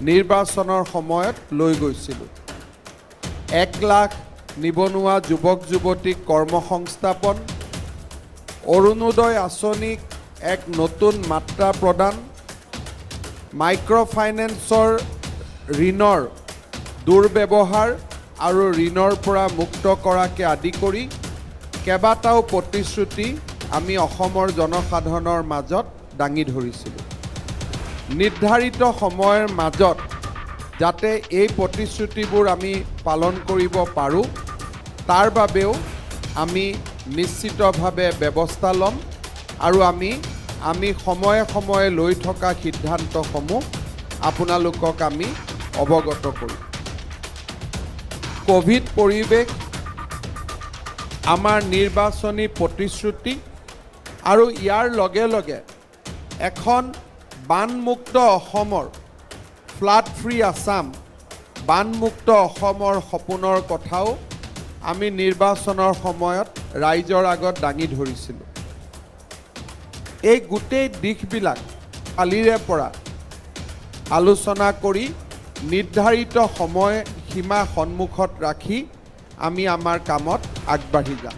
নিৰ্বাচনৰ সময়ত লৈ গৈছিলোঁ। 1 লাখ নিবনুৱা যুৱক যুৱতীক কৰ্মসংস্থাপন, অৰুণোদয় আঁচনিক এক নতুন মাত্ৰা প্ৰদান, মাইক্ৰ' ফাইনেন্সৰ ঋণৰ দুৰ্ব্যৱহাৰ আৰু ঋণৰ পৰা মুক্ত কৰাকে আদি কৰি কেইবাটাও প্ৰতিশ্ৰুতি আমি অসমৰ জনসাধাৰণৰ মাজত দাঙি ধৰিছিলোঁ। নিৰ্ধাৰিত সময়ৰ মাজত যাতে এই প্ৰতিশ্ৰুতিবোৰ আমি পালন কৰিব পাৰোঁ, তাৰ বাবেও আমি নিশ্চিতভাৱে ব্যৱস্থা ল'ম আৰু আমি সময়ে সময়ে লৈ থকা সিদ্ধান্তসমূহ আপোনালোকক আমি অৱগত কৰিম। ক'ভিড পৰিৱেশ, আমাৰ নিৰ্বাচনী প্ৰতিশ্ৰুতি আৰু ইয়াৰ লগে লগে এখন বানমুক্ত অসমৰ, ফ্লাড ফ্ৰী আছাম, বানমুক্ত অসমৰ সপোনৰ কথাও আমি নিৰ্বাচনৰ সময়ত ৰাইজৰ আগত দাঙি ধৰিছিলোঁ। এই গোটেই দিশবিলাক কালিৰে পৰা আলোচনা কৰি নিৰ্ধাৰিত সময় সীমা সন্মুখত ৰাখি আমি আমাৰ কামত আগবাঢ়ি যাম।